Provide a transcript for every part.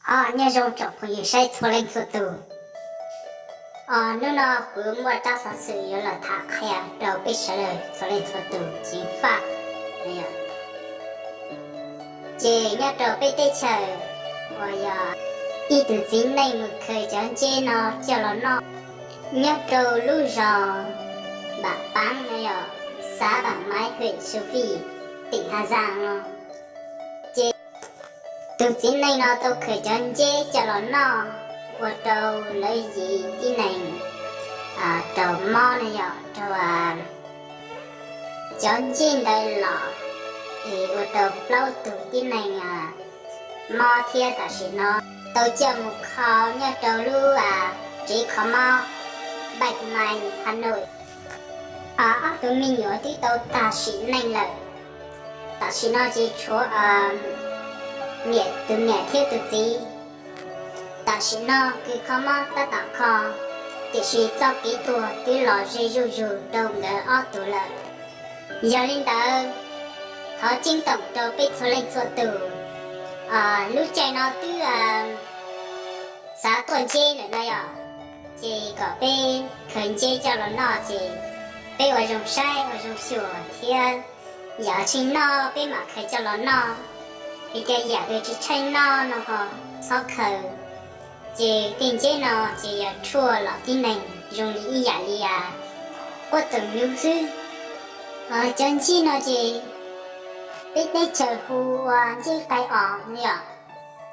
Nyob zoo tsoom phooj ywg saib txhua leej txhua tus. Hnub no kuv muaj tsab xov xwm yuav los tham qhia rau peb sawv daws txhua leej txhua tus ceev faj. Ces nyob rau peb teb chaws uas yog ib tug txiv neej mus khaws cov nceb no coj los noj nyob rau lub zos Npam Pav no yog xav Npam Maiv, hwm Su Fij, tim Has Zaj no. Ces tus txiv neej no tau khaws cov nceb coj los noj ua rau lawv yim tib neeg raug mob no yog raug cov nceb ntawd los es ua rau plaub tug tib neeg mob thiab tam sim no tau coj mus kho nyob rau lub tsev kho mob Bạch Mai, Hà Nội. Ob tug me nyuam twb tau tag sim neej lawm. Tam sim no ces tshuav niam, tus niam thiab tus txiv. Tam sim no kws kho mob tab tom kho, tiam sis txoj kev tuag twb los ze zuj zus rau nkawd ob tug lawm. Yog li ntawd, thov ceeb toom rau peb txhua leej txhua tus, lub caij no twb xav tuaj nceb lawm no yog, ces kom peb khaws nceb coj los noj ces peb ua zoo saib ua zoo xyuas thiab, yam tsheej noj peb mam khaws coj los noj, es cov yam uas tsis tsheej noj no ho txhob khaws. Ces tej nceb no ces yog tshuaj los tib neeg zoo li ib yam li quab toom nyuv xwb. Cov nceb no ces peb teb chaws hu ua nceb qai os no yog,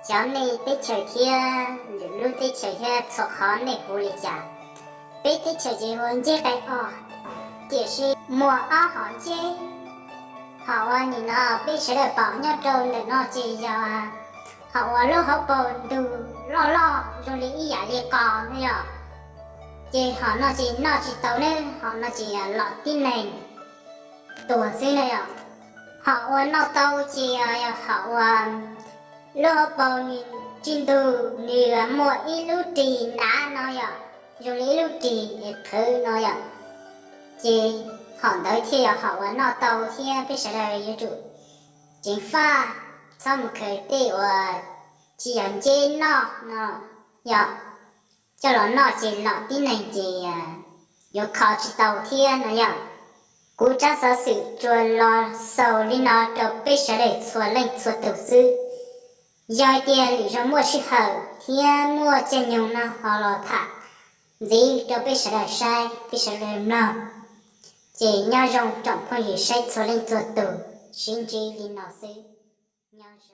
xyov nej teb chaws thiab lwm lub teb chaws thiab txhua qhov nej hu li cas. Peb teb chaws ces hu ua nceb qai os, tiam sis muaj ob hom nceb. Hom uas nim no peb sawv daws pom nyob rau ntawm no ces yog hom uas lub hauv paus ntug loj loj zoo li ib yam li qos no yog, ces hom no ces noj tsis tau ne, hom no ces yog lom tib neeg tuag xwb no yog. Hom uas noj tau ces yog hom uas lub hauv paus nws tsis ntug, nws muaj ib lub ris nav no yog, zoo li ib lub ris qhwv no yog. Ces hom ntawd thiaj yog hom uas noj tau thiab peb sawv daws yuav tsum ceev faj, txhob mus khaws tej uas tsis yog nceb noj no yog, coj los noj ces lom tib neeg ces yuav kho tsis tau thiab no yog. Kuv tsab xov xwm tsuas los xaus li no rau peb sawv daws txhua leej txhua tus xwb. Yog hais tias lwm zaus muaj sij hawm thiab muaj caij nyoog no ho los tham ntxiv rau peb sawv daws saib, peb sawv daws mloog. Ces nyob zoo tsoom phooj ywg saib txhua leej txhua tus, sib ntsib li no xwb, nyob zoo.